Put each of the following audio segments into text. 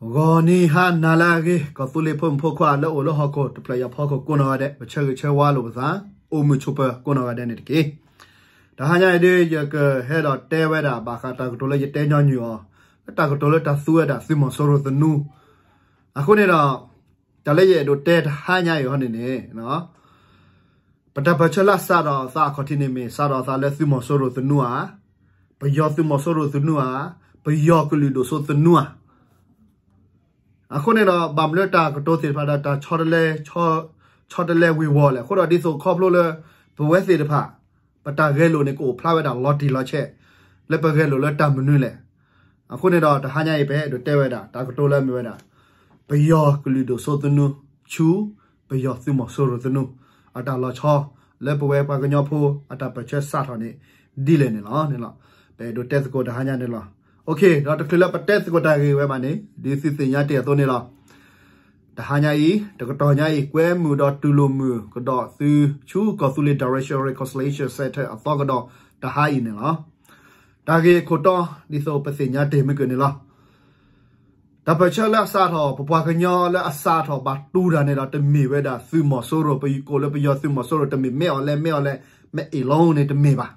ဂီၤနံၤဟါနၤလၢအဂ့ၤ ကီၢ်သူလ့ၤဖိမုၣ်ဖိခွါလၢအိၣ်လၢဟီၣ်ခိၣ်တဖျၢၣ်ညါဖီခိၣ်ကိးနီၢ်ဂၤဒဲး ပဆၢဂ့ၤဆၢဝါလိာ်ပသး အိၣ်မုာ်ဆိးပၢၤကိးနီၢ်ဂၤဒဲးန့ၣ်တက့ၢ်. တဟါညါအံၤဒ် ယကဟဲဒီးတဲဝဲဒၣ်ဘၣ်ဃးတၢ်ကတိၤလၢယတဲညီနုၢ်အီၤ လၢတၢ်ကတိၤလၢတၢ်သူဝဲဒၣ်သုးမီၤစိရိၤသနူ အဃိန့ၣ်ဒီး တၢ်လၢယအဲၣ်ဒိးတဲတဟါညါအံၤဟီန့ၣ်န့ၣ် ပတၢ်ပၢၢ်ဆၢလၢအစးထီၣ်အသးအခီၣ်ထံးန့ၣ်မ့ၢ် စးထီၣ်အသးလၢသုးမီၤစိရိၤသနူဧါ, ပယီၤသုးမီၤစိရိၤသနူဧါ, ပယီၤကလုာ်ဒိၣ်စိသနူဧါ. အဃိန့ၣ်ဒီး ဘၣ်မနုၤတၢ်ကတိၤသ့ၣ်တဖၣ်ဒီးတၢ်ဆီတလဲ ဆီတလဲဝ့ၤဝီၤလဲၣ်. အဃိဒီးဒ်သိးခီဖျိလၢ ပဝဲသ့ၣ်တဖၣ် ပတၢ်ဂဲၤလိာ်န့ၣ် ကအိၣ်ဖျါဝဲဒၣ်လီၤတံၢ်လီၤဆဲး လၢပဂဲၤလိာ်လၢတၢ်မနုၤလဲၣ်. အဃိန့ၣ်ဒီး တဟါညါအံၤ ပအဲၣ်ဒိးတဲဝဲဒၣ် တၢ်ကတိၤလၢအမ့ၢ်ဝဲဒၣ် ပယီၤကလုာ်ဒိၣ်စိသနူ ဆူ ပယီၤသုးမီၤစိရိၤသနူ အတၢ်လီၤဆီ လၢပဝဲပှၤကညီဖိအတၢ်ပၢၢ်ဆၢစးထီၣ်န့ၣ် ဒ်လဲၣ်န့ၣ်လီၤ. ပအဲၣ်ဒိးတဲသကိးတဟါညါန့ၣ်လီၤ. ဒီးတချုးလၢပတဲသကိးတၢ်ဂ့ၢ်ဝဲဘၣ်န့ၣ် ဒ်သုသ့ၣ်ညါတ့ၢ်အသိးန့ၣ်လီၤ. တဟါညါအံၤ တကတီၢ်ညါအံၤ ကွဲမုာ်ဒီးတူၢ်လိာ်မုာ်ကဒီးသုဆူ ကီၢ်သူလ့ၤ Direction Reconciliation Center အသီကဒီး တဟါအံၤန့ၣ်လီၤ. တၢ်ဂ့ၢ်ခိၣ်တီ ဒ်သိးပသ့ၣ်ညါတ့ၢ်မ့ၢ်ကၢၢ်န့ၣ်လီၤ. တၢ်ပၢၢ်ဆၢလၢအစးထီၣ် ပပှၤကညီလၢအစးထီၣ်ဘၣ်တူၢ်တၢ်န့ၣ်ဒီး တမ့ၢ်ဝဲဒၣ်သုးမီၤစိရိၤ ပကိးလၢပယီၤသုးမီၤစိရိၤ တမ့ၢ် မ့ၢ်အီၤလဲၣ် မ့ၢ်အီၤလဲၣ် မ့ၢ်အ့ၣ်လိန့ၣ် တမ့ၢ်ဘၣ်.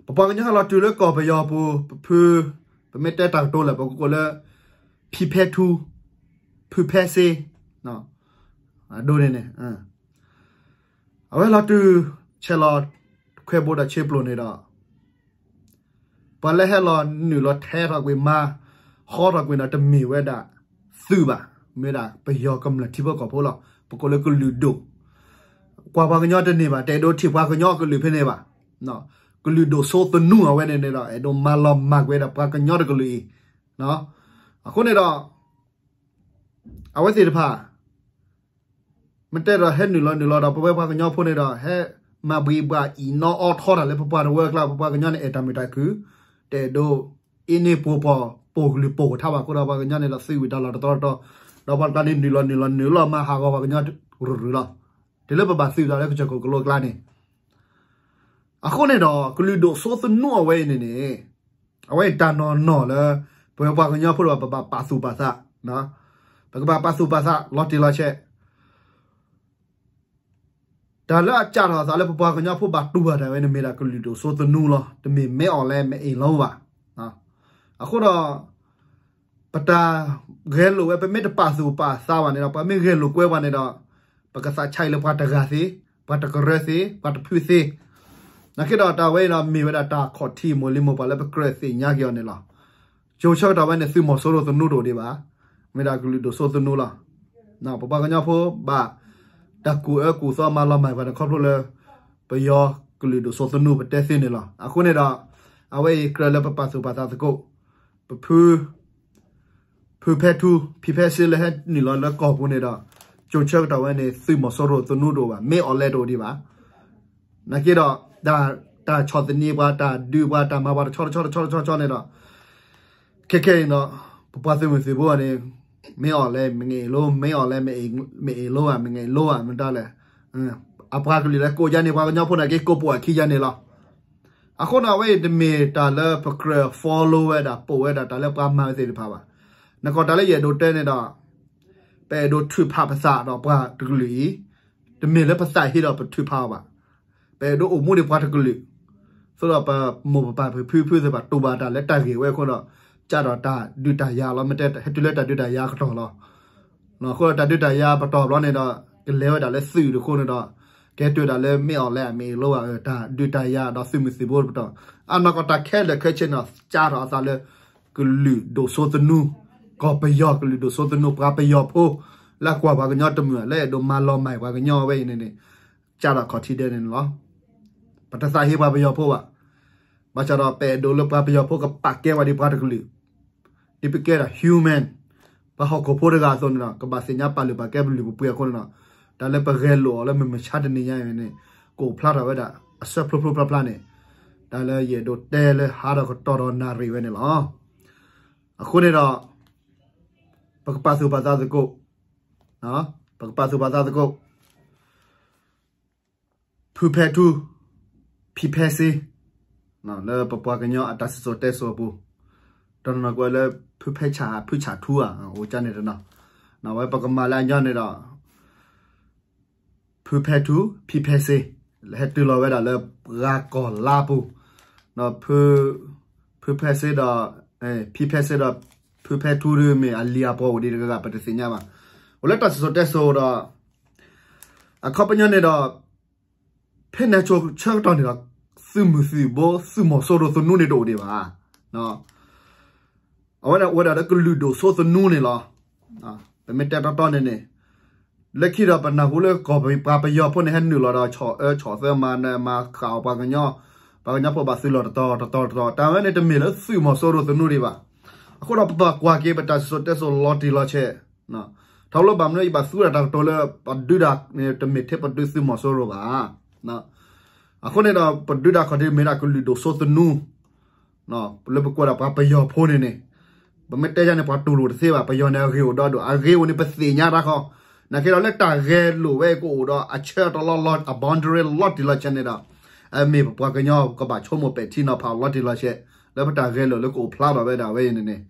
ပပှၤကညီဟဲလီၤတုၤလၢကီၢ်ပယီၤပူၤ ပဖု ပမ့ၢ်တဲတၢ်ကတိၤလၢ ပကကိးလၢ ဖံဖဲထူ ဖုဖဲစ့ အဒိန့ၣ်န့ၣ် အဝဲလီၤတုၤ ဆဲးလီၤ ခွဲးဘိဒီးဆ့ပျိန့ၣ်ဒီး ပှၤလၢဟဲလီၤနုာ်လီၤထဲထီၣ်ကွံာ်မၤ ဟီထီၣ်ကွံာ်န့ၣ် တမ့ၢ်ဝဲဒၣ်သုးဘၣ်, မ့ၢ်ဒၣ်ပယီၤကမျၢၢ်ထံဖိကီၢ်ဖိလီၤ. ပကိးလၢကလုာ်ဒိၣ်, ကွၢ်ပှၤကညီတန့ၢ်ဘၣ်, တအဲၣ်ဒိးထံၣ်ပှၤကညီကလုာ်ဖဲန့ၣ်ဘၣ်. ကလုာ်ဒိၣ်စိသနူအဝဲန့ၣ်န့ၣ်ဒီး အဲၣ်ဒိးမၤလီၤမၢ်ကွံာ်ဝဲဒၣ်ပှၤကညီတကလုာ်အံၤ. အဃိန့ၣ်ဒီး အဝဲသ့ၣ်တဖၣ် မ့ၢ်တဲဒီးဟဲနုာ်လီၤနုာ်လီၤဒီး ပဝဲပှၤကညီဖိန့ၣ်ဒီး ဟဲမၤဘှံးဘှီၣ်အံၣ်နီအီထီတၢ်လၢပပှၤတဝၢအကျါ, ပပှၤကညီန့ၣ် အဲၣ်တၢ်မုာ်တၢ်ခုၣ်, တအဲၣ်ဒိးအ့န့ၢ်ပိာ်ပီၢ်ပိာ်ကလုာ်ပိာ်ကထါဘၣ်အဃိဒီး ပှၤကညီန့ၣ်ဒီး သုးဝံၤတၢ်လီၢ်တတီတတီ, ဒီးပှၤတၢ်န့ၣ်နုာ်လီၤနုာ်လီၤမၤဟးဂီၤပှၤကညီရူၤရူၤလီၤ. တုၤလၢပဘၣ်သုးတၢ်လၢကစၢၢ်ခိၣ်ကလိအကျါန့ၣ် အဃိန့ၣ်ဒီး ကလုာ်ဒိၣ်စိသနူအဝဲအံၤန့ၣ်န့ၣ် အဝဲအံၤတၢ်နီၢ်နီၢ်လၢ ပဝဲပှၤကညီဖိဒီး ပဘၣ်ပာ်သူၣ်ပာ်သး, ပကဘၣ်ပာ်သူၣ်ပာ်သးလီၤတံၢ်လီၤဆဲး. တၢ်လၢအစးထီၣ်အသးလၢပပှၤကညီဖိဘၣ်တူၢ်ဘၣ်တၢ်ဝဲန့ၣ် မ့ၢ်ဒၣ်ကလုာ်ဒိၣ်စိသနူလီၤ. တမ့ၢ် မ့ၢ်အီၤလဲၣ် မ့ၢ်အ့ၣ်လိဘၣ်. အဃိဒီး ပတၢ်ဂဲၤလိာ်ဝဲ ပမ့ၢ်တပာ်သူၣ်ပာ်သးဘၣ်န့ၣ်ဒီး ပှၤမ့ၢ်ဂဲၤလိာ်ကွဲပှၤန့ၣ်ဒီး ပကသးဆါအံၤလၢပှၤတဂၤသ့, ပှၤတကရၢသ့, ပှၤတဖုသ့. နာ်က့ဒီးတၢ်ဝဲအံၤဒီး မ့ၢ်ဝဲဒၣ်တၢ်ခီၣ်ထံးမိၢ်လံၤမိၢ်ပှၢ်လၢပကြၢးသ့ၣ်ညါက့ၤအီၤန့ၣ်လီၤ. ကၠိဆၢကတီၢ်ဝဲန့ၣ် သုးမီၤစိရိၤသနူတအိၣ်ဒံးဘၣ်, မ့ၢ်ဒၣ်ကလုာ်ဒိၣ်စိသနူလီၤ. ပပှၤကညီဖိဘၣ် တၢ်ကူၣ်အၢကူၣ်သီမၤလီၤမၢ်ပှၤန့ၣ် ခီဖျိလၢ ပယီၤကလုာ်ဒိၣ်စိသနူပတဲသ့န့ၣ်လီၤ. အဃိန့ၣ်ဒီး အဝဲအံၤကြၢးလၢပပာ်သူၣ်ပာ်သးသကိး ပဖု ဖုဖဲထူ ဖံဖဲစ့လၢဟဲနုာ်လီၤလၢကီၢ်ပူၤန့ၣ်ဒီး ကၠိဆၢကတီၢ်ဝဲန့ၣ် သုးမီၤစိရိၤသနူတအိၣ်ဘၣ်, မ့ၢ်အီၤလဲၣ်တအိၣ်ဒံးဘၣ်. နာ်က့ဒီး တၢ်ဆီၣ်သနံးပှၤ တၢ်ဒုးပှၤ တၢ်မၤပှၤတဆီတဆီတဆီတဆီန့ၣ်ဒီး ခဲခဲအံၤဒီး ပပှၤသုးမုၢ်သံၣ်ဘိန့ၣ် မ့ၢ်အီၤလဲၣ် မ့ၢ်အ့ၣ်လိ, မ့ၢ်အီၤလဲၣ် မ့ၢ်အ့ၣ်လိဘၣ် မ့ၢ်အ့ၣ်လိဘၣ် မတၤလဲၣ်. အပှၤကလုာ်လၢကိးယါန့ၣ် ပှၤကညီဖိန့ၣ်က့ၤကိးပိာ်အခံယါန့ၣ်လီၤ. အဃိန့ၣ် အဝဲအံၤတမ့ၢ်တၢ်လၢပကြၢး follow ဝဲဒၣ် ပိာ်ဝဲဒၣ်တၢ်လၢပှၤမၤဝဲသ့ၣ်တဖၣ်ဘၣ်. နကွၢ်တၢ်လၢယအဲၣ်ဒိးတဲန့ၣ်ဒီး ပအဲၣ်ဒိးထုးဖးပသးဒီးပှၤတကလုာ်အံၤ, တမ့ၢ်လၢပသးဟ့ဒီးပထုးဖးအီၤဘၣ်. ပအဲၣ်ဒိးအိၣ်မူဒံးပှၤတကလုာ်, သိးဒီးပမိၢ်ပပၢ်ဖုဖုသ့ၣ်တဖၣ်တူၢ်ဘၣ်တၢ်လၢတၢ်ဂ့ၢ်ဝဲအဃိဒီး စးထီၣ်တၢ်ဒုးတၢ်ယၤလီၤ. မ့ၢ်တဲဟဲတုၤလၢတၢ်ဒုးတၢ်ယၤအပတီၢ်လီၤ. အဃိဒီးတၢ်ဒုးတၢ်ယၤပတီၢ်ဘျီန့ၣ်ဒီး ကလဲၤဝဲဒၣ်လၢသုးတခိၣ်န့ၣ်ဒီး ကဲတုၤဒၣ်လၢမ့ၢ်အီၤလဲၣ် မ့ၢ်အ့ၣ်လိဘၣ် တၢ်ဒုးတၢ်ယၤဒီးသုးမုၢ်သံၣ်ဘိပတီၢ်. အနီၢ်ကီၢ်တၢ်ခဲလၢာ်ခဲဆ့န့ၣ် စးထီၣ်အသးလၢ ကလုာ်ဒိၣ်စိသနူ, ကီၢ်ပယီၤကလုာ်ဒိၣ်စိသနူ ပှၤပယီၤဖိ လၢအကွၢ်ပှၤကညီတမုာ် လၢအဲၣ်ဒိးမၤလီၤမၢ်ပှၤကညီဝဲအံၤန့ၣ်န့ၣ် စးထီၣ်ခီၣ်ထံးဒဲးန့ၣ်လီၤ. ပတသးဟ့ပှၤပယီၤဖိဘၣ်. ဘၣ်ဆၣ်ဒီးပအဲၣ်ဒိးလၢပှၤပယီၤဖိကပာ်ကဲဝဲဒံးပှၤတကလုာ် ဒ်ပကဲဒၣ် human, ပှၤဟီၣ်ခိၣ်ဖိတဂၤအသိးန့ၣ်ဒီး ကဘၣ်သ့ၣ်ညါပာ်လုၢ်ပာ်ကဲပလုၢ်ပပှ့ၤအဃိန့ၣ်ဒီး တၢ်လၢပဂဲၤလိာ်အီၤလၢမုၢ်မဆါတနံၤညါအံၤန့ၣ် ကအိၣ်ဖျါထီၣ်ဝဲဒၣ်အဆၢဖျိဖျိဖျါဖျါန့ၣ် တၢ်လၢယအဲၣ်ဒိးတဲလၢဟါဒီးကတီၢ်ဒီးနၣ်ရံၣ်ဝဲန့ၣ်လီၤ. အဃိန့ၣ်ဒီး ပကပာ်သူၣ်ပာ်သးသကိး, ပကပာ်သူၣ်ပာ်သးသကိး ဖုဖဲထူ, ဖံဖဲစ့, လၢပပှၤကညီအတၢ်စံၣ်စိၤတဲစိၤအပူၤ, တ တနီၤနီၤကွဲးလၢ ဖုဖဲဆး ဖုဆးထူဧါ အိၣ်ကန့ၣ်တနီၤ, ဝဲပကမၤလၢအညီန့ၣ်ဒီး ဖုဖဲထူ ဖံဖဲစ့ ဟဲတုၤလီၤဝဲဒၣ်လၢပှၤကီၢ်လါပူၤ, ဒီး ဖုဖဲစ့ဒီး ဖံဖဲစ့ဒီး ဖုဖဲထူဒုးမ့ၢ်အလံၤအပှၤအိၣ်ဒံးတဂၤဂၤ ပတသ့ၣ်ညါဘၣ်. အိၣ်လၢတၢ်စံၣ်စိၤတဲစိၤဒီး အခီပညီန့ၣ်ဒီး ဖဲန့ၣ်ဆိဆၢကတီၢ်န့ၣ်ဒီး သုးမုၢ်သံၣ်ဘိ သုးမီၤစိရိၤသနူန့ၣ်တအိၣ်ဒံးဘၣ်. အဝဲဒၣ်အိၣ်ဝဲဒၣ်လၢကလုာ်ဒိၣ်စိသနူန့ၣ်လီၤ. ပမ့ၢ်တဲတီတီန့ၣ်န့ၣ် လၢခံဒီးပနၢ်ဟူလၢကီၢ်ပှၤပယီၤဖိန့ၣ် ဟဲနုာ်လီၤဒီး ဆီၣ်အၢဆီၣ်သၢမၤနၢၤမၤဃၣ်အီၤပှၤကညီ, ပှၤကညီဖိဘၣ်သုးလီၤတတီၤတတီၤတတီၤ, တၢ်ဝဲန့ၣ်တမ့ၢ်လၢသုးမီၤစိရိၤသနူဒံးဘၣ်. အဃိဒီးပဘၣ်ကွၢ်က့ၤပတၢ်စံၣ်စိၤတဲစိၤလီၤတံၢ်လီၤဆဲး, ထီဘိလၢဘၣ်မနုၤယဘၣ်သူဝဲဒၣ်တၢ်ကတိၤလၢ ပဒုးဒၣ်န့ၣ် တမ့ၢ်ထဲပဒုးသုးမီၤစိရိၤဘၣ်. အဃိန့ၣ်ဒီး ပဒုးဒၣ်ခီၣ်ထံးမ့ၢ်ဒၣ်ကလုာ်ဒိၣ်စိသနူ လၢပကွၢ်ဒၣ်ပှၤပယီၤဖိန့ၣ်န့ၣ်, ပမ့ၢ်တဲယါန့ၣ် ပှၤတူၢ်လိာ်တသ့ဘၣ်, ပယီၤန့ၣ်အဂ့ၢ်အိၣ်ဒီဒူၣ်, အဂ့ၢ်အိၣ်န့ၣ် ပသ့ၣ်ညါတၢ်ဃီ, နာ်က့ဒီးလၢတၢ်ဂဲၤလိာ်ဝဲကအိၣ်ဒီးအဆၢတလီၢ်လီၢ် အ boundary လီၤတံၢ်လီၤဆဲးန့ၣ်ဒီး အမ့ၢ်ပပှၤကညီကဘၣ်ဆိကမိၣ်ပဲာ်ထံနီၤဖးလီၤတံၢ်လီၤဆဲး လၢပတၢ်ဂဲၤလိာ်လၢကအိၣ်ဖျါထီၣ်ဝဲဒၣ်ဝဲအံၤန့ၣ်န့ၣ်,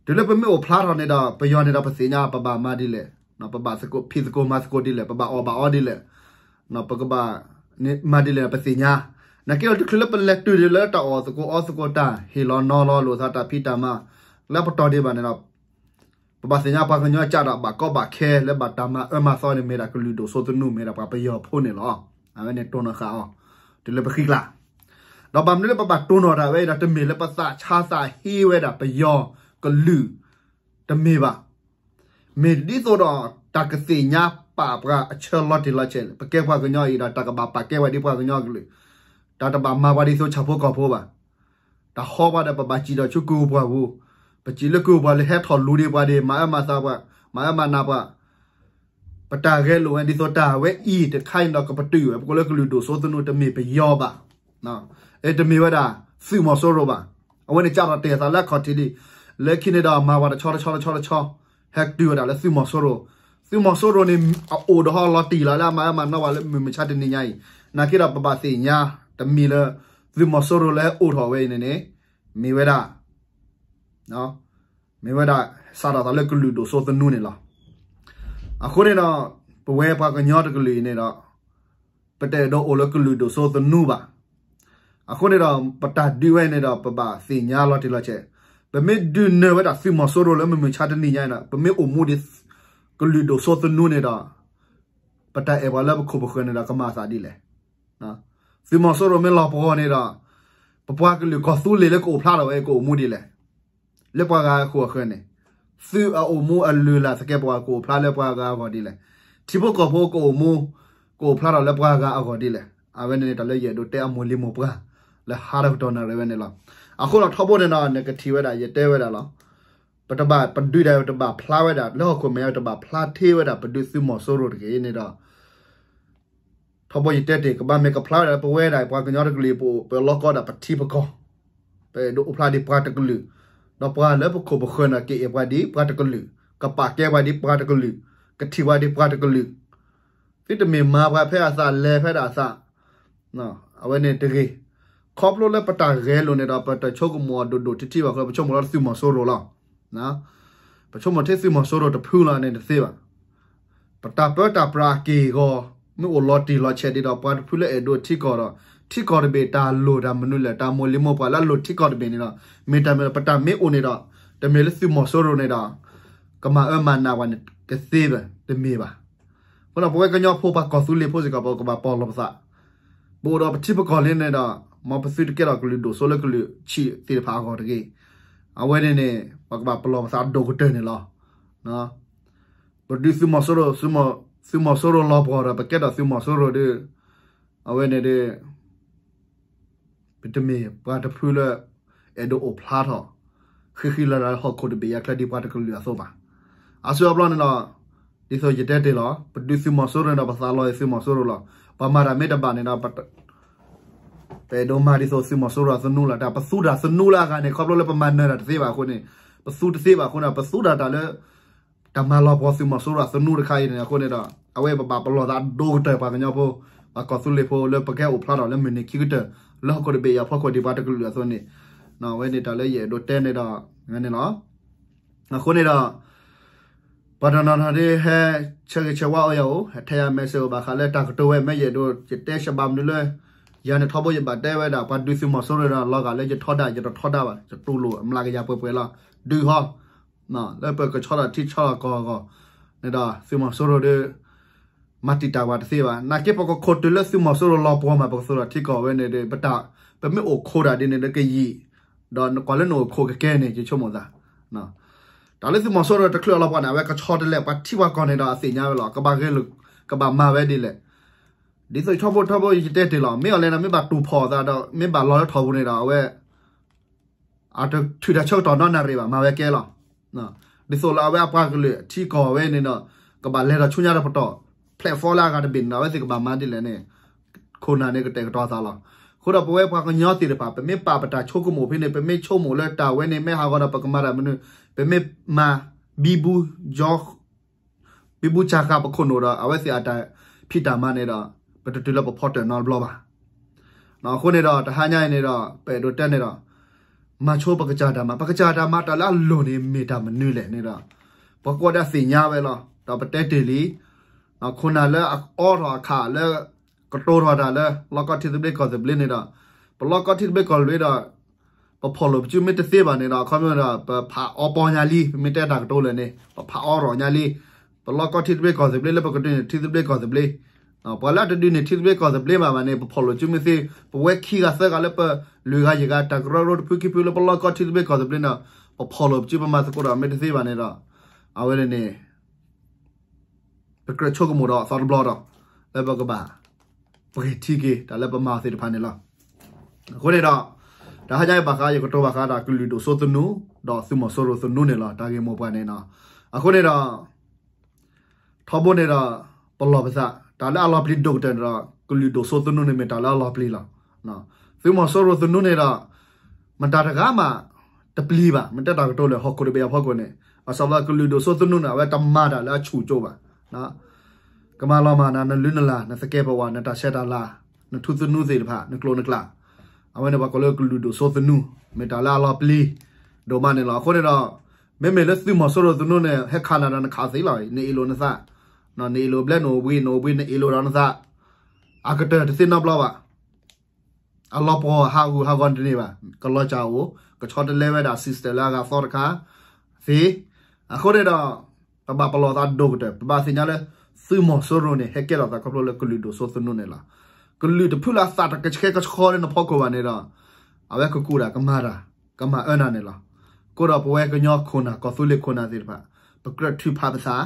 တုၤလၢပမ့ၢ်အိၣ်ဖျါထီၣ်န့ၣ်ဒီး ပယီၤန့ၣ်ဒီးပသ့ၣ်ညါပဘၣ်မၤဒ်လဲၣ်, ပဘၣ်သကိးဖံးသကိးမၤသကိးဒ်လဲၣ်, ပဘၣ်အီၣ်ဘၣ်အီဒ်လဲၣ်, ပကဘၣ်မၤဒ်လဲၣ်ပသ့ၣ်ညါ, နာ်က့ဒီးတချုးလၢပလဲၤတုၤဒံးလၢတၢ်အီၣ်သကိးအီသကိးတၢ် ဟ့ၣ်လီၤနီၤလီၤလိာ်သးတၢ်ဖံးတၢ်မၤ လၢပတီၢ်ဒံးဘၣ်န့ၣ်ဒီး ပဘၣ်သ့ၣ်ညါပှၤကညီကးဒီးဘၣ်ကီဘၣ်ခဲလၢဘၣ်တၢ်မၤအၢမၤသီန့ၣ် မ့ၢ်ဒၣ်ကလုာ်ဒိၣ်စိသနူ မ့ၢ်ဒၣ်ပှၤပယီၤဖိန့ၣ်လီၤ. အဝဲန့ၣ်တိၢ်နီၣ်ဃာ်အီၤ တုၤလၢပဃံကျါ, ဒီးဘၣ်မနုၤလၢပဘၣ်တိၢ်နီၣ်တၢ်ဝဲအံၤဒီး တမ့ၢ်လၢပသးဆါသးဟ့ဝဲဒၣ်ပယီၤကလုာ် တမ့ၢ်ဘၣ်. မ့ၢ်ဒ်သိးဒီးတၢ်ကသ့ၣ်ညါပာ်ပှၤအဆၢလီၤတံၢ်လီၤဆဲး ပကဲပှၤကညီအံၤဒီး တၢ်ကဘၣ်ပာ်ကဲပှၤဒ်ပှၤကညီကလုာ်, တၢ်တဘၣ်မၤပှၤဒ်သိးဆၣ်ဖိကီၢ်ဖိဘၣ်. တၢ်ဟီပှၤဒီးပဘၣ်စံၣ်ဒီးဆူကုၢ်ပှၢ်ပူၤ, ပစံၣ်လၢကုၢ်ပှၢ်လၢဟဲထီၣ်လူၤဒံးပှၤဒံး မၤအၢမၤသးပှၤ, မၤအၢမၤနးပှၤ ပတၢ်ဂဲၤလိာ်ဝဲဒ်သိးတၢ်ဝဲအံၤတခါအံၤဒီး ကပတုာ်ဝဲ ပကိးလၢကလုာ်ဒိၣ်စိသနူ တမ့ၢ်ပယီၤဘၣ်, တမ့ၢ်ဝဲဒၣ်သုးမီၤစိရိၤဘၣ်. အဝဲန့ၣ်ကးထီၣ်တဲာ်သးလၢအခီၣ်ထံးလံ, လၢခံန့ၣ်ဒီးမၤပှၤတဆီတဆီတဆီတဆီ ဟဲတုၤဝဲဒၣ်လၢသုးမီၤစိရိၤ, သုးမီၤစိရိၤန့ၣ် အအိၣ်ဒီးဟီလီၤတံၢ်လီၤလၢအမၤအၢမၤနးဝဲလၢမုၢ်မဆါတနံၤညါအံၤ, နာ်က့ဒီးပဘၣ်သ့ၣ်ညါ တမံၤလၢ သုးမီၤစိရိၤလၢဟဲအိၣ်ထီၣ်ဝဲအံၤန့ၣ်န့ၣ် မ့ၢ်ဝဲဒၣ် မ့ၢ်ဝဲဒၣ် စးထီၣ်သးလၢကလုာ်ဒိၣ်စိသနူန့ၣ်လီၤ. အဃိန့ၣ်ဒီး ပဝဲပှၤကညီတကလုာ်အံၤန့ၣ်ဒီး ပတအဲၣ်ဒိးအိၣ်လၢကလုာ်ဒိၣ်စိသနူဘၣ်. အဃိန့ၣ်ဒီး ပတၢ်ဒုးဝဲန့ၣ်ဒီး ပဘၣ်သ့ၣ်ညါလီၤတံၢ်လီၤဆဲး, ပမ့ၢ်ဒုးနၢၤဝဲဒၣ်သုးမီၤစိရိၤလၢမုၢ်မဆါတနံၤညါအံၤဒီး ပမ့ၢ်အိၣ်မူဒံး ကလုာ်ဒိၣ်စိသနူန့ၣ်ဒီး ပတၢ်အဲၣ်ပှၤလၢပခိၣ်ပဃၢၤန့ၣ်ဒီး ကမၤအသးဒ်လဲၣ်. သုးမီၤစိရိၤမ့ၢ်လီၤပှီၢ်န့ၣ်ဒီး ပပှၤကလုာ်ကီၢ်သူလ့ၤလၢကအိၣ်ဖျါထီၣ်ဝဲ ကအိၣ်မူဒ်လဲၣ်. လၢပှၤဂၤအခိၣ်အဃၢၤန့ၣ် သုးအအိၣ်မူအလုၢ်အလၢ်သကဲးပဝး ကအိၣ်ဖျါလၢပှၤဂၤအဂီၢ်ဒ်လဲၣ်. ထံဖိကီၢ်ဖိကအိၣ်မူ ကအိၣ်ဖျါထီၣ်လၢပှၤဂၤအဂီၢ်ဒ်လဲၣ်. အဝဲန့ၣ်န့ၣ် တၢ်လၢယအဲၣ်ဒိးတဲအမိၢ်လံၤမိၢ်ပှၢ် လၢဟါတကတီၢ်နၣ်ရံၣ်ဝဲန့ၣ်လီၤ. အဃိဒီးထီဘိန့ၣ်ဒီး နကထံၣ်ဝဲဒၣ် ယတဲဝဲဒၣ်လီၤ. ပတဘၣ်ပဒုးဒၣ် ပတဘၣ်ဖျါဝဲဒၣ် လၢဟီၣ်ခိၣ်မဲာ်ညါ ပတဘၣ်ဖျါထီဝဲဒၣ် ပဒုးသုးမီၤစိရိၤတဂ့ၤန့ၣ်ဒီး ထီဘိယတဲတ့ၢ် ကဘၣ်မ့ၢ်ကဖျါဝဲဒၣ် ပဝဲဒၣ်ပှၤကညီတကလုာ် ပအိၣ်ပလီၢ်ကီဒၣ်ပထံပကီၢ်, ပအဲၣ်ဒိးအိၣ်ဖျါဒ်ပှၤတကလုာ်, ဒီးပှၤလၢပခိၣ်ပဃၢၤန့ၣ် ကအဲၣ်ပှၤဒ်ပှၤတကလုာ်, ကပာ်ကဲပှၤဒ်ပှၤတကလုာ်, ကထံၣ်ပှၤဒ်ပှၤတကလုာ်, သုတမ့ၢ်မၤပှၤဖဲအသးလဲၤဖဲဒၣ်အသး, အဝဲန့ၣ်တဂ့ၤ. ခီဖျိလၢပတၢ်ဂဲၤလိာ်န့ၣ်ဒီး ပတဆိကမိၣ်အီၤဒိၣ်ဒိၣ်ထံထံဘၣ်ဃိ ပဆိကမိၣ်လီၤသုးမီၤစိရိၤလီၤ. ပဆိကမိၣ်ထဲသုးမီၤစိရိၤတဖုလီၤန့ၣ်တသ့ဘၣ်. ပတၢ်ပၢတၢ်ပြးအက့ၢ်အဂီၤ မ့ၢ်အိၣ်လီၤတံၢ်လီၤဆဲးဒံးဒီး ပှၤတဖုလၢအဲၣ်ဒိးထံကီၢ်ဒီး ထံကီၢ်တဘ့ၣ်တၢ်လိၣ်တၢ်မနုၤလဲၣ် တၢ်မိၢ်လံၤမိၢ်ပှၢ်လၢအလိၣ်ထံကီၢ်တဘ့ၣ်န့ၣ်ဒီး မ့ၢ်တၢ်မ့ၢ်ပတၢ်မ့ၢ်အိၣ်န့ၣ်ဒီး တမ့ၢ်လၢသုးမီၤစိရိၤန့ၣ်ဒီး ကမၤအၢမၤနးပှၤန့ၣ် ကသ့ဘၣ် တမ့ၢ်ဘၣ်. အဃိဒီးပဝဲကညီဖိပှၤကီၢ်သူလ့ၤဖိစ့ၢ်ကီး ပကဘၣ်ပီၢ်လီၤပသး ပအိၣ်ဒီးပထံပကီၢ်လံန့ၣ်ဒီး မ်ပသုတကဲထီၣ်ကလုာ်ဒိၣ်စိလၢကလုာ်ဆံးသ့ၣ်တဖၣ်အဂီၢ်တဂ့ၤ. အဝဲန့ၣ်န့ၣ် ပကဘၣ်ပလီၢ်ပသးဒိၣ်ကတၢၢ်န့ၣ်လီၤ. ပဒုးသုးမီၤစိရိၤ, သုးမီၤစိရိၤလီၤပှီၢ်ဒီး ပကဲထီၣ်သုးမီၤစိရိၤဒီး အဝဲန့ၣ်ဒီး ပတမ့ၢ်ပှၤတဖုလၢ အဲၣ်ဒိးအိၣ်ဖျါထီၣ် ဃံဃံလၤလၤလၢဟီၣ်ခိၣ်တဘ့ၣ်အံၤအချၢဒ်ပှၤတကလုာ်အသိးဘၣ်. အါစုအါဘျီန့ၣ်ဒီး ဒ်သိးယတဲတ့ၢ်လီၤ ပဒုးသုးမီၤစိရိၤန့ၣ်ဒီး ပသးလီၤအံၤသုးမီၤစိရိၤလီၤ. ပှၤမၤတၢ်မ့ၢ်တဘၣ်န့ၣ်ဒီး ပအဲၣ်ဒိးမၤဒ်သိးသုးမီၤစိရိၤအသနူလီၤ. တၢ်ပသူတၢ်သနူလၢအဂၤန့ၣ် ခီဖျိလၢပမၤနၢၤတၢ်တသ့ဘၣ်အဃိန့ၣ် ပသူတသ့ဘၣ်အဃိန့ၣ် ပသူတၢ်တၢ်လၢ တၢ်မၤလီၤပှီၢ်သုးမီၤစိရိၤအသနူတခါအံၤန့ၣ်အဃိန့ၣ်ဒီး အဝဲပဘၣ်ပလီၢ်သးဒိၣ်ကတၢၢ်ပှၤကညီဖိ ပှၤကီၢ်သူလ့ၤဖိလၢပကဲအိၣ်ဖျါထီၣ်လၢမုၢ်နံၤခံကတၢၢ် လၢဟီၣ်ခိၣ်တဘ့ၣ်အံၤအဖီခိၣ်ဒ်ပှၤတကလုာ်အသိးန့ၣ် အဝဲန့ၣ်တၢ်လၢယအဲၣ်ဒိးတဲန့ၣ်ဒီး န့ၣ်လီၤ. အဃိန့ၣ်ဒီး ပှၤတနီၤနီၤဒ်ဟဲဆၢဂ့ၤဆၢဝါအီၤယၤအိၣ်, ဟဲထဲယၤ message အိၣ်ဘၣ်ဃးလၢတၢ်ကတိၤဝဲ မ့ၢ်ယအဲၣ်ဒိး ယတဲရှဘၣ်မနုၤလၢ ယၤန့ၣ်ထီဘိယဘၣ်တဲဝဲဒၣ် ပှၤဒုးသုးမီၤစိရိၤဒီး လီၤဂာ်လၢယထီဒါ ယတထီဒါဘၣ် ယတူၢ်လိာ်အမျးကယၤပှဲၤပှဲၤလီၤ. ဒုးဟီ လၢပကဆီထီၣ်ထံဆီထီၣ်ကီၢ်အဂီၢ်န့ၣ်ဒီး သုးမီၤစိရိၤဒီး မၤတံာ်တာ်ပှၤတသ့ဘၣ်. နာ်က့ပကခိးတုၤလၢသုးမီၤစိရိၤလီၤပှီၢ်မး ပကသိးထီၣ်ထံကီၢ်ဝဲန့ၣ်ဒီး ပတၢ် ပမ့ၢ်အိၣ်ခိးတၢ်ဒ်န့ၣ်ဒီးကယံာ်, ဒီးကွၢ်လၢနအိၣ်ခိးကကဲန့ၣ် ယဆိကမိၣ်သး တၢ်လၢသုးမီၤစိရိၤတချုးအလီၤပှီၢ်န့ၣ် အဝဲကဆီတလဲ ပှၤထံပှၤကီၢ်န့ၣ်ဒီးအသ့ၣ်ညါဝဲလီၤ. ကဘၣ်ဂဲၤလိာ် ကဘၣ်မၤဝဲဒ်လဲၣ်. ဒ်သိးထီဘိထီဘိယတဲတ့ၢ်လီၤ မ့ၢ်အီၤလဲၣ်ဒီး မ့ၢ်ဘၣ်တူၢ်ဖီၣ်အသးဒီး မ့ၢ်ဘၣ်လီၤလၢထီၣ်ပူၤန့ၣ်ဒီး အဝဲ အတထုးတၢ်ဆၢကတီၢ်နီတနၣ်ရံၣ်ဘၣ် မၤဝဲကဲလီၤ. ဒ်သိးလၢအဝဲအပှၤကလုာ်ထံကီၢ်ဝဲန့ၣ်ဒီး ကဘၣ်လဲၤထီၣ်ဆူညါတပတီၢ် platform လၢအဂၤတဘ့ၣ်န့ၣ်ဒီး အဝဲသ့ၣ်ကဘၣ်မၤဒ်လဲၣ်န့ၣ် ခိၣ်နၢ်န့ၣ်ကတဲာ်ကတီၤအသးလီၤ. အဃိဒီးပဝဲပှၤကညီသ့ၣ်တဖၣ် ပမ့ၢ်ပာ်ပတၢ်ဆိကမိၣ်ဖဲန့ၣ် ပမ့ၢ်ဆိကမိၣ်လၢတၢ်ဝဲန့ၣ် မ့ၢ်ဟးဂီၤဒီးပကမၤတၢ်မနုၤ ပမ့ၢ်မၤ ဘံဘူ ဘံဘူစၢ်ဃာ်ပခိၣ်နူာ်ဒီး အဝဲသ့ၣ်အတၢ်ဖံးတၢ်မၤန့ၣ်ဒီး ပတတုၤလၢပဖီတၢၣ်နီတဘျီဘၣ်. အဃိန့ၣ်ဒီး တဟါညါအံၤန့ၣ်ဒီး ပအဲၣ်ဒိးတဲန့ၣ်ဒီး မၤဆိပကစၢ်တၢ်မၤ ပကစၢ်တၢ်မၤတၢ်လၢအလိၣ်န့ၣ် မ့ၢ်တၢ်မနုၤလဲၣ်န့ၣ်ဒီး ပှၤကိးဒၣ်သ့ၣ်ညါဝဲလီၤ. ဒီးပတဲတ့ၢ်လံ ခိၣ်နၢ်လၢအအီထီၣ်အခးလၢ ကတိၤထီၣ်တၢ်လၢ လီၢ်ကီၢ်ထံသဘျ့ကီၢ်သဘျ့န့ၣ်ဒီး ပလီၢ်ကီၢ်ထံသဘျ့ကီၢ်သဘျ့ဒီး ပဖီၣ်လိာ်ပစုမ့ၢ်တသ့ဘၣ်န့ၣ်ဒီး အခီပညီဒီး ပဖးအီပီညါလံ ပမ့ၢ်တဲတၢ်ကတိၤလဲၣ်န့ၣ် ပဖးအီရီၣ်ညါလံ. ပလီၢ်ကီၢ်ထံသဘျ့ကီၢ်သဘျ့လၢပကဒုးန့ၢ်ထံသဘျ့ကီၢ်သဘျ့ ပှၤလၢအတဒုးန့ၢ်ထံသဘျ့ကီၢ်သဘျ့ဘၣ်ဘၣ်န့ၣ် ပဖီၣ်လိာ်စုမ့ၢ်သ့ ပဝဲခံဂၤသၢဂၤလၢပ လွံၢ်ဂၤယဲၢ်ဂၤ တၢ်ကရၢကရိတဖုခံဖုလၢပလီၢ်ကီၢ်ထံသဘျ့ကီၢ်သဘျ့န့ၣ် ပဖီၣ်လိာ်ပစုပမၤသကိးဒီးမ့ၢ်တသ့ဘၣ်န့ၣ်ဒီး အဝဲန့ၣ်န့ၣ် ပကြၢးဆိကမိၣ်ဒီးသီတဘျီဒီး လၢပကဘၣ် ပကထံၣ်က့ၤတၢ်လၢပမၤအီၤသ့ၣ်တဖၣ်န့ၣ်လီၤ. အဃိန့ၣ်ဒီး တဟါညါအံၤဘၣ်ဃး ယကတိၤဘၣ်ဃးဒီးကလုာ်ဒိၣ်စိသနူ ဒီးသုးမီၤစိရိၤသနူန့ၣ်လီၤ. တၢ်ဂ့ၢ်မိၢ်ပှၢ်န့ၣ် အဃိန့ၣ်ဒီး ထီဘိန့ၣ်ဒီး ပလီၢ်ပသး တၢ်လၢအလီၤပျံၤဒိၣ်ကတၢၢ်န့ၣ်ဒီး ကလုာ်ဒိၣ်စိသနူန့ၣ်မ့ၢ်တၢ်လၢအလီၤပျံၤလီၤ. သုးမီၤစိရိၤသနူန့ၣ်ဒီး မတၤတဂၤမး တပျံၤဘၣ် မ့ၢ်တဲတၢ်ကတိၤလၢဟီၣ်ခိၣ်တဘ့ၣ်အဖီခိၣ်န့ၣ် ဘၣ်ဆၣ်ဒီးကလုာ်ဒိၣ်စိသနူန့ၣ် အဝဲတမၤတၢ်လၢအဆူၣ်ကၠိဘၣ် ကမၤလီၤမၢ်နၤ နလုၢ်နလၢ် နသကဲးပဝး နတၢ်ဆဲးတၢ်လၤ နထူသနူသ့ၣ်တဖၣ် နကျိာ်နကျး အဝဲန့ၣ်ပှၤကိးလၢကလုာ်ဒိၣ်စိသနူ မ့ၢ်တၢ်လၢအလီၤပျံၤ ဒိၣ်မးန့ၣ်လီၤ. အဃိန့ၣ်ဒီး မ့မ့ၢ်လၢသုးမီၤစိရိၤသနူန့ၣ် ဟဲခးနၤဒီးနခးသ့လီၤ. နအ့ၣ်လိာ်နသး နအ့ၣ်လိာ်ဘျဲၣ်နအိၣ်ဘှံး နအိၣ်ဘှံးနအ့ၣ်လိာ်ဒီးနသး အကတၢၢ်တသ့နီတဘျီဘၣ် အလီၤပှီၢ်ဟးဂူာ်ဟးဂီၤတန့ၢ်ဘၣ် ကလီၤစၢ်အိၣ် ကဆီတလဲဝဲဒၣ် system လၢအဂၤသီတခါ သ့ အဃိန့ၣ်ဒီး ပဘၣ်ပလီၢ်သးဒိၣ်ကတၢၢ် ပဘၣ်သ့ၣ်ညါလၢ သုးမီၤစိရိၤန့ၣ် ဟဲကဲထီၣ်သးခီဖျိလၢကလုာ်ဒိၣ်စိသနူန့ၣ်လီၤ. ကလုာ်တဖုလၢအသးတကဆှဲကဆှီလၢနဖီခိၣ်ဘၣ်န့ၣ်ဒီး အဝဲကကူၣ်တၢ်ကမၤတၢ် ကမၤအၢနၤန့ၣ်လီၤ. အဃိဒီးပဝဲကညီခိၣ်နၢ် ကီၢ်သူလ့ၤခိၣ်နၢ်သ့ၣ်တဖၣ် ပကြၢးထုးဖးပသး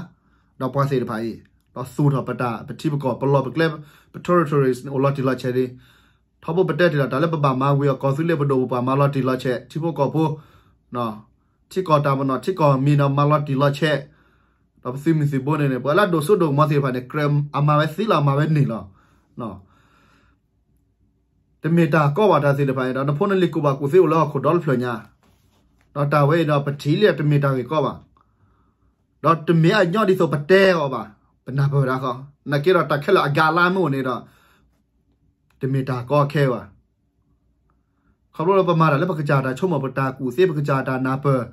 ဒီးပှၤသ့ၣ်တဖၣ်အံၤ ဒီးသူၣ်ထီၣ်ပတၢ် ပထံပကီၢ် ပလီၢ်ပကျဲ ပ territories န့ၣ် အိၣ်လီၤတံၢ်လီၤဆဲးလံ ထီဘိပတဲတ့ၢ်လီၤ တၢ်လၢပဘၣ်မၤဝံၤအီၤ ကီၢ်သူလ့ၤပဒိၣ်ပပှၢ်မၤလီၤတံၢ်လီၤဆဲး ထံဖိကီၢ်ဖိ ထံကီၢ်တၢ်ပနီၣ် ထံကီၢ်မံၤဒီးမၤလီၤတံၢ်လီၤဆဲး ဒီးပသုးမုၢ်သံၣ်ဘိန့ၣ်န့ၣ် ပှၤလၢအဒိၣ်စိဒိၣ်ကမီၤသ့ၣ်တဖၣ်န့ၣ် ကြၢးအမၤဝဲသ့လီၤ မၤဝဲန့ၢ်လီၤ. တမ့ၢ်တၢ်ကီဘၣ်တၢ်သ့ၣ်တဖၣ်န့ၣ်ဒီး နဖိနလံၤကူၣ်ဘၣ်ကူၣ်သ့အိၣ်လၢဟီၣ်ခိၣ်ဒီဖျၢၣ်ညါ ဒီးတၢ်ဝဲအံၤဒီးပထံၣ်လံတမ့ၢ်တၢ်ဂ့ၢ်ကီဘၣ် ဒီးတမ့ၢ်အညီဒ်သိးပတဲအီၤဘၣ် ပနၢ်ပၢၢ်ဝဲဒၣ်ဃီ နာ်က့ဒီးတၢ်ခဲလၢာ်အဂၤအလါမ့ၢ်အိၣ်န့ၣ်ဒီး တမ့ၢ်တၢ်ကီခဲဘၣ် ခီဖျိလၢပမၤတၢ်လၢပကစၢ်တၢ်ဆိကမိၣ် ပတၢ်ကူၣ်သ့ ပကစၢ်တၢ်နၢ်ပၢၢ်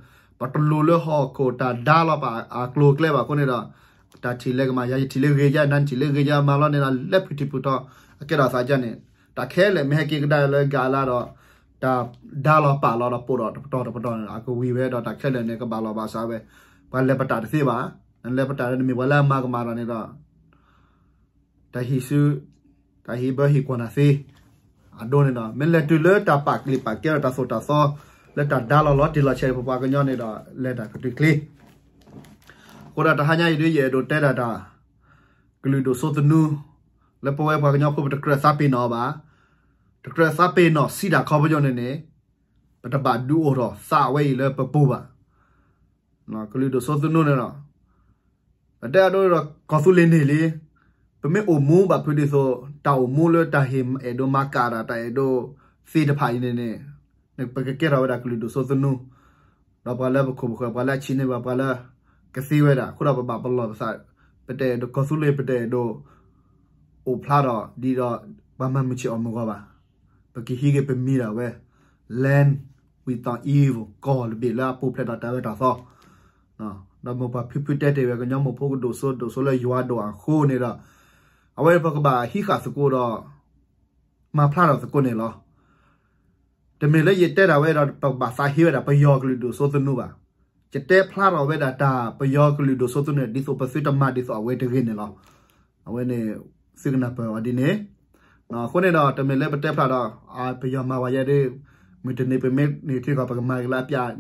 ပတလိၤလၢဟီၣ်ခိၣ်တၢ်ဒါလီၤပာ်အကျိၤအကျဲဘၣ်အဃိန့ၣ်ဒီး တၢ်ထံၣ်လၢကမၤ ယၤယထံၣ်လၢဂ့ၤယၤ နၤနထံၣ်လၢဂ့ၤယၤ မၤလီၤန့ၣ်ဒီး လၢဖုထံဖုထီ အကဲထီၣ်သးကါန့ၣ် တၢ်ခဲလၢာ်မ့ၢ်ဟဲက့ၤကဒါလၢဂၤအလါဒီး တၢ်ဒါလီၤပာ်လီၤဒီးပိာ်ဒီးတပတီၢ်တပတီၢ်န့ၣ် အကဝံၤဝဲဒီးတၢ်ခဲလၢာ်န့ၣ် ကဘၣ်လီၤဘၣ်စးဝဲ ပှၤလဲၤပတာ်တသ့ဘၣ် နလဲၤပတာ်လၢနမ့ၢ်ပှၤလၢအမၤကမၣ်တၢ်န့ၣ်ဒီး တၢ်ဟံးစု တၢ်ဟံးဘၢဟံးကွၢ်နၤသ့ အဒိန့ၣ်ဒီး မ့ၢ်လဲၤတုၤလၢတၢ်ပာ်ကလံာ်ပာ်ကဲဒီးတၢ်သိၣ်တၢ်သီ လၢတၢ်ဒါလီၤလီၤတံၢ်လီၤဆဲး ပပှၤကညီန့ၣ်ဒီး လဲၤတၢ်ကတုၤချ့ အဃိဒီးတဟါညါအံၤဒ်ယအဲၣ်ဒိးတဲဒၣ်တၢ် ကလုာ်ဒိၣ်စိသနူ လၢပဝဲပှၤကညီဖိပတကြၢးသးပ့ၤနီၣ်အီၤဘၣ် တကြၢးသးပ့ၤနီၣ်စံးတၢ်ခီပညီန့ၣ်န့ၣ် ပတဘၣ်ဒုးအိၣ်ထီၣ်သးဝဲအံၤလၢပပူၤဘၣ် ကလုာ်ဒိၣ်စိသနူန့ၣ်လီၤ. ပတဲအဒိဒီးကီၢ်သူလ့ၤန့ၣ်လံ ပမ့ၢ်အိၣ်မူဘၣ်ဖုဒ်သိး တၢ်အိၣ်မူလၢတၢ်ဟ့ၣ်အဲၣ်ဒိးမၤကၣ်တၢ် တၢ်အဲၣ်ဒိးသ့ၣ်တဖၣ်အံၤန့ၣ်န့ၣ် ပကကဲထီၣ်ဝဲဒၣ်ကလုာ်ဒိၣ်စိသနူ ဒီးပှၤလၢပခိၣ်ပဃၢၤ ပှၤလၢအဆံးန့ၢ်ဘၣ် ပှၤလၢကသ့ဝဲဒၣ် အဃိဒီးပဘၣ်ပလီၢ်ပသး ပတအဲၣ်ဒိးကီၢ်သူလ့ၤ ပတအဲၣ်ဒိး အိၣ်ဖျါထီၣ်ဒ်ဒီး ပှၤမၤမုၢ်ဆ့ၣ်အီၣ်မုၢ်ဂီၤဘၣ်. ပကဟံးက့ၤပမံၤဒၣ်ဝဲ land we thought evil ကီၢ်တဘ့ၣ်လၢအပူၤဖျဲးဒီးတၢ်အၢတၢ်သီ ဒီးမိၢ်ပၢ်ဖံဖုတဲတ့ၢ်ဝဲ ကညီမိၢ်ဖိကဒိၣ်စိဒိၣ်စိလၢယွၤဒိၣ်အဃိန့ၣ်ဒီး အဝဲပကဘၣ်ဟံးဃာ်သကိးဒီး မၤဖျါထီၣ်သကိးန့ၣ်လီၤ. တမ့ၢ်လၢယတဲဒၣ်ဝဲဒီး ပကဘၣ်သးဟ့ဝဲဒၣ်ပယီၤကလုာ်ဒိၣ်စိသနူဘၣ်. ယတဲဖျါထီၣ်ဝဲဒၣ်တၢ်ပယီၤကလုာ်ဒိၣ်စိသနူ ဒ်သိးပသုတမၤဒ်သိးအဝဲတဂ့ၤန့ၣ်လီၤ. အဝဲန့ၣ် သုကနၢ်ပၢၢ်အီၤဒ်န့ၣ် အဃိန့ၣ်ဒီး တမ့ၢ်လၢပတဲဖျါဒီး ပယီၤမၤဝဲယဲဒ် မုၢ်တနံၤပမ့ၢ်န့ၢ်ထံကီၢ် ပကမၤက့ၤလၢအပျၢ်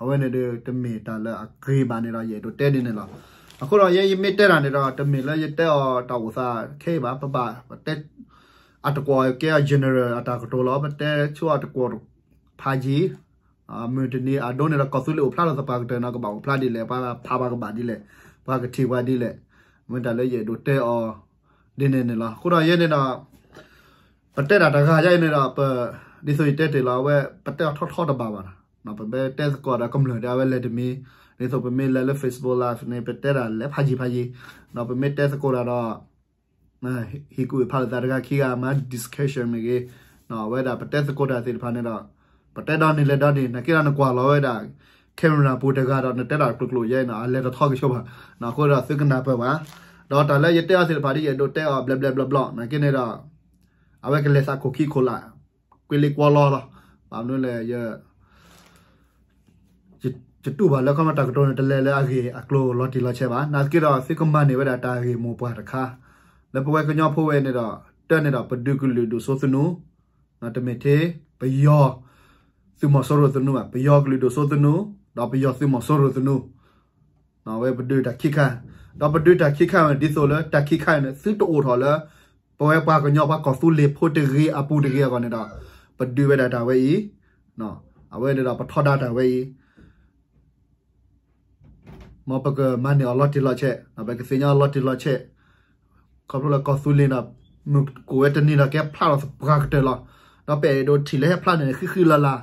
အဝဲန့ၣ်ဒီး တမ့ၢ်တၢ်လၢအဂ့ၤဘၣ်န့ၣ်ဒီး ယအဲၣ်ဒိးတဲဒ်န့ၣ်လီၤ. အဃိဒီးယဲယမ့ၢ်တဲတၢ်န့ၣ်ဒီး တမ့ၢ်လၢယတဲအီၤတၢ်အိၣ်သးခဲအံၤဘၣ်, ပဘၣ် ပတဲ အတကွီၢ်ကဲအီၤ general အတၢ်ကတိၤလီၤ. ပတဲဆိအတကွီၢ်ဖးယံၤ မုၢ်တနံၤအဒိန့ၣ်ဒီး ကီၢ်သူလ့ၤအိၣ်ဖျါထီၣ်သပှၢ်ကတၢၢ်န့ၣ် ကဘၣ်အိၣ်ဖျါဒ်လဲၣ်, ပှၤဖးပှၤကဘၣ်ဒ်လဲၣ်, ပှၤကထံၣ်ပှၤဒ်လဲၣ်, မ့ၢ်တၢ်လၢယအဲၣ်ဒိးတဲအီၤဒ်န့ၣ်န့ၣ်လီၤ. အဃိဒီးယဲန့ၣ်ဒီး ပတဲဒၣ်တဂၤယဲအံၤန့ၣ်ဒီး ပ ဒ်သိးယတဲတ့ၢ်လီၤ အဝဲ ပတဲအီၤထီထီတဘၣ်ဘၣ်, ပမ့ၢ်တဲသကိးဒီးကမျၢၢ်ဒီး အဝဲလဲၤတမံၤ, ဒ်သိးပမ့ၢ်လဲၤလၢ Facebook Live န့ၣ် ပတဲဒၣ်လဲၤဖးယံၤဖးယံၤ, ဒီးပမ့ၢ်တဲသကိးတၢ်ဒီး ဟံၣ်ကူၣ်ဖးလိာ်သးတဂၤခံဂၤ မၤ discussion မ့ၢ်ဂ့ၤ, အဝဲဒၣ်ပတဲသကိးတၢ်သ့ၣ်တဖၣ်န့ၣ်ဒီး ပတဲဒီနံၤလဲၤဒီနံၤ နာ်က့ဒီးနကွၢ်လီၤဝဲဒၣ် camera ပူၤတဂၤဒီး နတဲတၢ်ကျိၤကျိၤယဲအံၤန့ၣ် အလဲၤတထီကဆိဘၣ်, အဃိဒီးသုကနၢ်ပၢၢ်ဘၣ်, ဒီးတၢ်လၢယတဲအီၤသ့ၣ်တဖၣ်ဒ်ယအဲၣ်ဒိးတဲအီၤ ဘျဲၣ်ဘျဲၣ်ဘျီဘျီ နာ်က့န့ၣ်ဒီး အဝဲကလဲၤသးခိၣ်ခံခိၣ်လာ် ကွ့လ့ကွီလီလီၤ. ဘၣ်မနုၤလဲၣ် ယတူၢ်ဘၣ်လၢခီဖျိတၢ်ကတိၤန့ၣ် တလဲၤလၢအဂ့ၢ်အကျိၤလီၤတံၢ်လီၤဆဲးဘၣ်. နာ်သက့ဒီး သုကမၤန့ၢ်ဝဲဒၣ်တၢ်ဂ့ၢ်မိၢ်ပှၢ်တခါ လၢပဝဲကညီဖိဝဲန့ၣ်ဒီး တၢ်န့ၣ်ဒီး ပဒုးကလုာ်ဒိၣ်စိသနူ, တမ့ၢ်ထဲ ပယီၤသုးမီၤစိရိၤသနူဘၣ်, ပယီၤကလုာ်ဒိၣ်စိသနူ ဒီးပယီၤသုးမီၤစိရိၤသနူ အဝဲပဒုးတၢ်ခံခါ, ဒီးပဒုးတၢ်ခံခါန့ၣ် ဒ်သိးလၢတၢ်ခံခါန့ၣ် သုတအိၣ်ထီၣ်လၢ ပဝဲပှၤကညီပှၤကီၢ်သူလ့ၤဖိတဂ့ၤအပူၤတဂ့ၤအဂီၢ်န့ၣ်ဒီး ပဒုးဝဲဒၣ်တၢ်ဝဲအံၤ, အဝဲန့ၣ်ဒီးပထီဒါတၢ်ဝဲအံၤ မ်ပကမၤန့ၢ်အီၤလီၤတံၢ်လီၤဆဲး, ပကသ့ၣ်ညါအီၤလီၤတံၢ်လီၤဆဲး, ခီဖျိလၢကီၢ်သူလ့ၤန့ၣ် မုၢ်ကိၣ်ဝဲတနံၤဒီးကဲဖျါလီၤသပှၢ်ကတၢၢ်လီၤ. ဒီးပအဲၣ်ဒိးထံၣ်လၢဟဲဖျါန့ၣ် ဃံဃံလၤလၤ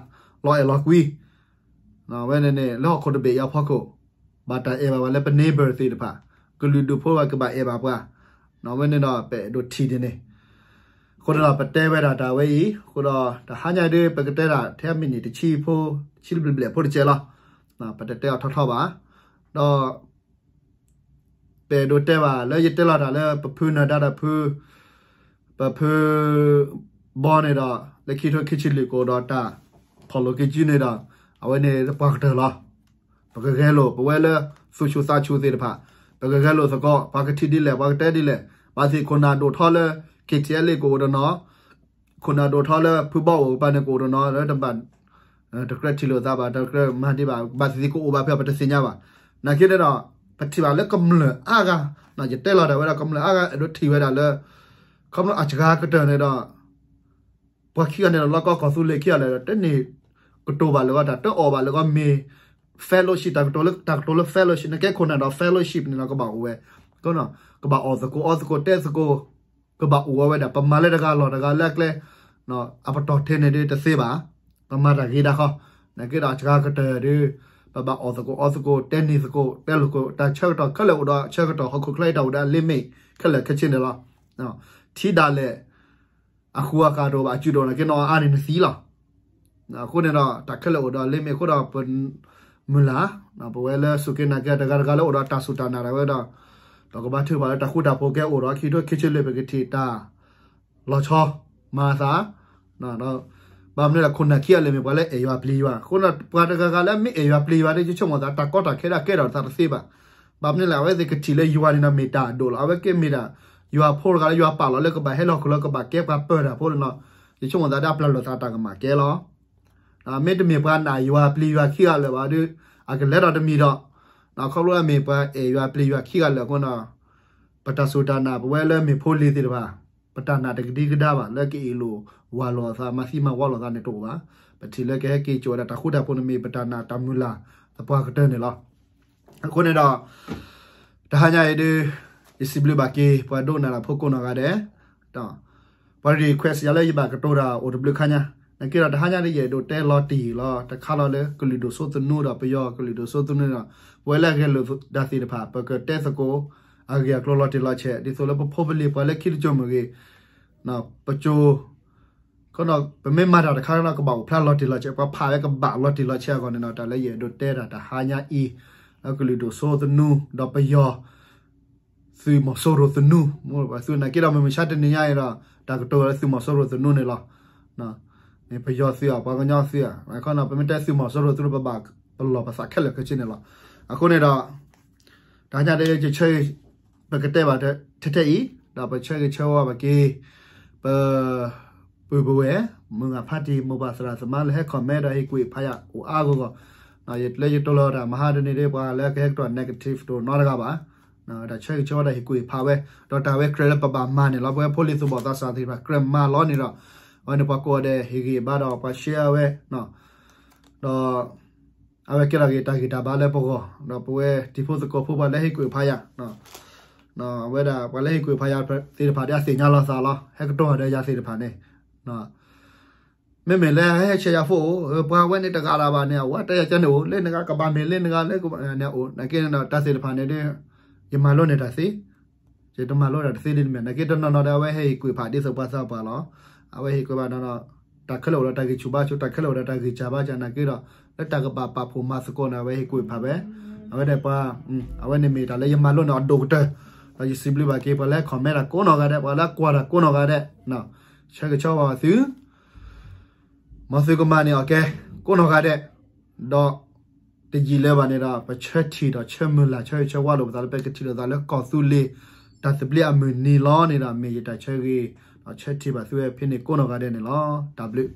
လီၤအဲၣ်လီၤကွံ ဝဲန့ၣ်န့ၣ် လၢဟီၣ်ခိၣ်တဘ့ၣ်အံၤအဖီခိၣ် ဘၣ်တၢ်အဲၣ်ဘၣ်ဝဲလၢပ neighbor သ့ၣ်တဖၣ်, ကလုာ်ဒူၣ်ဖိဝဲကဘၣ်အဲၣ်ဘၣ်ပှၤ, ဝဲန့ၣ်ဒီးပအဲၣ်ဒိးထံၣ်ဒ်န့ၣ်, အဃိန့ၣ်ဒီးပတဲဝဲဒၣ်တၢ်ဝဲအံၤ, အဃိဒီးတဟါညါဒ်ပကတဲဒၣ် ထဲ minute တဆံဖိ, တဆံဘျဲၣ်ဘျဲၣ်ဖိတကဲလီၤ. ပတတဲအီၤထီထီဘၣ်, ဒီး ပအဲၣ်ဒိးတဲဘၣ် လၢယတဲလီၤတၢ်လၢပဖုနၢၤဒါဒီးဖု ပဖုဘီန့ၣ်ဒီး လၢခံထိခံဆံလွံၢ်ကအိၣ်ဒီးတၢ်ဖီၣ်လိာ်က့ၤစုန့ၣ်ဒီး အဝဲန့ၣ်သပှၢ်ကတၢၢ်လီၤ. ပကဂဲၤလိာ် ပဝဲလၢသူၣ်ဆူၣ်သးဆူၣ်သ့ၣ်တဖၣ် ပကဂဲၤလိာ်သကိး ပှၤကထံၣ်ဒ်လဲၣ် ပှၤကတဲဒ်လဲၣ်, ဘၣ်သ့ၣ်ခိၣ်နၢ်ဒိၣ်ထီလၢ KTLA ကအိၣ်တနီၤ ခိၣ်နၢ်ဒိၣ်ထီလၢဖုဘီအိၣ်ကပၤန့ၣ် ကအိၣ်တနီၤလၢတဘၣ် တကြၢးထံၣ်လိာ်သးဘၣ် တကြၢးမၤဒံးဘၣ် ဘၣ်သ့ၣ်သ့ၣ်ကအိၣ်ဘၣ်ဖဲပတသ့ၣ်ညါဘၣ်. နာ်က့န့ၣ်ဒီး ပထံၣ်ဘၣ်လၢကမျၢၢ်အါဂၤ, ယတဲလီၤတၢ်ဝဲဒၣ်ကမျၢၢ်အါဂၤ အဲၣ်ဒိးထံၣ်ဝဲဒၣ်လၢ ခီဖျိအစှၤကတၢၢ်န့ၣ်ဒီး ပှၤခံဂၤန့ၣ်ဒီး လီၢ်ကီၢ်ကီၢ်သူလ့ၤခံဂၤလၢာ်ဒီး တန့ၢ်ကတိၤဘၣ်လၢၤဂီၢ် တၢ်တအီၣ်ဘၣ်လၢၤဂီၢ်မ့ၢ် fellowship တၢ်ကတိၤလၢ တၢ်ကတိၤလၢ fellowship နကဲခိၣ်နၢ်ဒီး fellowship န့ၣ်ဒီး ကဘၣ်အိၣ်ဝဲ, ကဘၣ်အီၣ်သကိးအီသကိးတဲသကိး ကဘၣ်အိၣ်ဝဲဒၣ် ပမၤလၢတဂၤလီၢ်တဂၤလၢအကျဲ အပတီၢ်ထဲန့ၣ်ဒ်တသ့ဘၣ်, ပမၤတၢ်ဂ့ၤဒၣ်ဃီ, နာ်က့ဒီးအစှၤကတၢၢ်ဒ် ပဘၣ်အီၣ်သကိးအီသကိး တဲန့ၢ်သကိး တဲလိာ်သကိး တၢ်ဆၢကတီၢ်ခဲလၢာ်အိၣ်ဒီးဆၢကတီၢ် ဟီၣ်ခိၣ်ချၢအံၤတၢ်အိၣ်ဒီးအ limit ခဲလၢာ်ခဲဆ့န့ၣ်လီၤ. ထံဒၣ်လဲာ် အဃူအဃာ်တအိၣ်ဘၣ် အစုတအိၣ်နာ်က့နီၢ်အါန့ၣ်နသံလီၤ. အဃိန့ၣ်ဒီး တၢ်ခဲလၢာ်အိၣ်ဒီး limit အဃိဒီး ပမုၢ်လၢ် ပဝဲလၢစူၢ်က့ၤနာ်က့ၤတဂၤတဂၤလၢအိၣ်ဒီးတၢ်စူၢ်တၢ်နာ်ဒၣ်ဝဲဒီး ဒီးကဘၣ်ထုကဖၣ်လၢတၢ်ဃူတၢ်ဖိးကဲအိၣ်ဒီး ခံထိခံဆံလွံၢ် ပကထံၣ်တၢ်လီၤဆီမၤအသး ဘၣ်မနုၤလဲၣ် ခိၣ်နၢ်ခံဂၤလၢာ်မ့ၢ်ပှၤလၢအဲၣ်ယွၤပျံၤယွၤ, အဃိန့ၣ် ပှၤတဂၤဂၤလၢမ့ၢ်အဲၣ်ယွၤပျံၤယွၤဒီး ယဆိကမိၣ်သး တၢ်ကီတၢ်ခဲဒၣ်ကဲထီၣ်သးတသ့ဘၣ်. ဘၣ်မနုၤလဲၣ် အဝဲသ့ၣ်ကထံၣ်လၢယွၤန့ၣ်ဒီးမ့ၢ်တၢ်အဒိၣ်လီၤ. အဝဲကမ့ၢ်ဒၣ်ယွၤပာ်လီၤလၢကဘၣ်ဟဲလီၤခိၣ်လၢကဘၣ်ကဲပှၤပၢၤတၢ်ဖိန့ၣ်လီၤ. ယဆိကမိၣ်သးဒ်အပျၢ်လိာ်သးတၢ်ကမၣ်ကဲလီၤ. မ့တမ့ၢ်ပှၤနာ်ယွၤပျံၤယွၤခံဂၤလၢာ်ဘၣ်ဒီး အကလဲၤဒီးတမံၤဒီး ခီဖျိလၢမ့ၢ်ပှၤအဲၣ်ယွၤပျံၤယွၤခံဂၤလၢာ်အဃိန့ၣ် ပတၢ်စူၢ်တၢ်နာ် ပဝဲလၢမ့ၢ်ဖိလံၤသ့ၣ်တဖၣ် ပတၢ်နာ်တကဒံကဒါဘၣ် လၢကအ့ၣ်လိာ်ဝၤလိာ်အသး မၤသံမၤဝီလိာ်သးန့ၣ်တအိၣ်ဘၣ်. ပထံၣ်လၢကဟဲက့ၤစိာ်ဝဲဒၣ်တၢ်ဃူတၢ်ဖိးန့ၣ်မ့ၢ်ပတၢ်နာ်တၢ်မုၢ်လၢ်သပှၢ်ကတၢၢ်န့ၣ်လီၤ. အဃိန့ၣ်ဒီး တဟါညါအံၤဒ် ယစံးဘျုးဘၣ်က့ၤ ပှၤဒိကနၣ်တၢ်ဖိကိးနီၢ်ဂၤဒဲး, ပှၤ request ယၤလၢယဘၣ်ကတိၤတၢ်အိၣ်တဘျုးခါညါ, နာ်က့ဒီးတဟါညါဒ်ယအဲၣ်ဒိးတဲလီၤတံၢ်လီၤတခါလီၤလၢကလုာ်ဒိၣ်စိသနူဒီးပယီၤကလုာ်ဒိၣ်စိသနူဒီး ပဝဲလၢအဂဲၤလိာ်တၢ်သ့ၣ်တဖၣ် ပကတဲသကိး အဂ့ၢ်အကျိၤလီၤတံၢ်လီၤဆဲး ဒ်သိးလၢပဖိပလံၤပှၤလၢခံတစိၤမ့ၢ်ဂ့ၤ ပစိၤ ခ ပမ့ၢ်မၤတၢ်တခါနီၤ ကဘၣ်အိၣ်ဖျါလီၤတံၢ်လီၤဆဲး ပှၤဖးဝဲကဘၣ်လီၤတံၢ်လီၤဆဲးအဂီၢ်န့ၣ်နီၤ တၢ်လၢယအဲၣ်ဒိးတဲတၢ်တဟါညါအံၤ လၢကလုာ်ဒိၣ်စိသနူ ဒီးပယီၤ သုးမီၤစိရိၤသနူ သုနာ်က့ဒီး မုၢ်မဆါတနံၤညါအံၤဒီး တၢ်ကတိၤဝဲလၢသုးမီၤစိရိၤသနူန့ၣ်လီၤ. မ့ၢ်ပယီၤသုးဧါ ပှၤကညီသုးဧါ ခီနီၤ ပမ့ၢ်တဲသုးမီၤစိရိၤသနူ ပဘၣ်ပလီၢ်ပသးခဲလၢာ်ခဲဆ့န့ၣ်လီၤ. အဃိန့ၣ်ဒီး တဟါညါဒ်ယဆၢ ပကတဲဘၣ်ထဲထဲအံၤ ဒီးပဆၢဂ့ၤဆၢဝါဘၣ်က့ၤ ပ ပုၢ်ပဝဲၢ် မုၢ်ဂၤဖါတံၢ် မိၢ်ပၢ်သရၣ်သမါလၢဟဲ comment ဒီးဟ့ၣ်ကူၣ်ဟ့ၣ်ဖးယၤအိၣ်အါဂီၢ်ဂီၢ်, ယလၢယတိၢ်လီၤတၢ်မဟါတနံၤဒ်ပှၤလၢကဟဲကတီၢ် negative တအိၣ်နီတဂၤဘၣ်, တၢ်ဆၢဂ့ၤဆၢဝါဒီးဟ့ၣ်ကူၣ်ဟ့ၣ်ဖးဝဲ, ဒီးတၢ်ဝဲကြၢးလၢပဘၣ်မၤန့ၣ်လီၤ. ပဝဲဖိလံၤသူၣ်ဘီၣ်သးစၢ်သ့ၣ်တဖၣ်ကြၢးမၤလီၤန့ၣ်ဒီး အဝဲန့ၣ်ပှၤကိးဂၤဒဲးဟ့ၣ်ဂံၢ်ဘါဒီးပှၤ share ဝဲ ဒီး အဝဲကဲထီၣ်က့ၤတၢ်ဂံၢ်တၢ်ဘါလၢပဂီၢ်, ဒီးပဝဲတံၤဖိသကိးဖိပှၤလၢဟ့ၣ်ကူၣ်ဖးယၤ, အဝဲဒၣ်ပှၤလၢဟ့ၣ်ကူၣ်ဖးယၤသ့ၣ်တဖၣ်ဒ်အသ့ၣ်ညါလီၤသးလီၤ. ဟဲကတီၢ်ဒီးယၤသ့ၣ်တဖၣ်န့ၣ်, မ့မ့ၢ်လၢဟဲဆဲးယၤဖိအိၣ်, ပှၤဝဲန့ၣ်တဂၤဒၣ်ဘၣ်န့ၣ် အဝဲတဲယၤကန့ၣ်အိၣ်, လၢနဂၤကဘၣ်မ့ၢ်လၢနဂၤလၢကဘၣ်န့ၣ်အိၣ်, နာ်က့န့ၣ်ဒီးတၢ်သ့ၣ်တဖၣ်န့ၣ်ဒ် ယမၤလိန့ၢ်တၢ်သ့ ယတမၤလိတၢ်တသ့ဒ်န့ၣ်မ့ၢ် နာ်က့တနီၤနီၤဒီး အဝဲဟဲဟ့ၣ်ကူၣ်ဖးဒ်သိးပှၤသးပှၢ်လီၤ. အဝဲဟ့ၣ်ကူၣ်ဖးဒီး တၢ်ခဲလၢာ်အိၣ်ဒီးတၢ်ဂံၢ်ဆူၣ်ဘါဆူၣ်, တၢ်ခဲလၢာ်အိၣ်ဒီးတၢ်ဂံၢ်စၢ်ဘါစၢ်, နာ်က့ဒီး လၢတၢ်ကဘၣ်ပာ်ဖှိၣ်မၤသကိးန့ၣ် အဝဲဟ့ၣ်ကူၣ်ဖးဝဲ, အဝဲဒၣ်ပှၤ, အဝဲန့ၣ်မ့ၢ်တၢ်လၢယမၤလိန့ၢ်အဒိၣ်ကတၢၢ်, ဒီးယစံးဘျုးဘၣ်က့ၤ ပှၤလၢဟဲ comment တၢ်ကိးနီၢ်ဂၤဒဲး, ပှၤလၢကွၢ်တၢ်ကိးနီၢ်ဂၤဒဲး, ဆၢဂ့ၤဆၢဝါဘၣ်သု မ်သုကမၤန့ၢ်အီၤကဲ ကိးနီၢ်ဂၤဒဲး, ဒီး တယံာ်လၢၤဘၣ်န့ၣ်ဒီး ပဆၢထံၣ်ဒီးဆၢမုၢ်လၢ် ဆၢဂ့ၤဆၢဝါလိာ်ပသးလၢ ပကထံၣ်လိာ်သးလၢကီၢ်သူလ့ၤ တၢ်သဘျ့အမုၢ်နံၤလီၤန့ၣ်ဒီး မ့ၢ်ယတၢ်ဆၢဂ့ၤ, ဒီးဆၢထံၣ်ဘၣ်သုဝဲဖဲန့ၣ်ကိးနီၢ်ဂၤဒဲးန့ၣ်လီၤ. တၢ်ဘျုး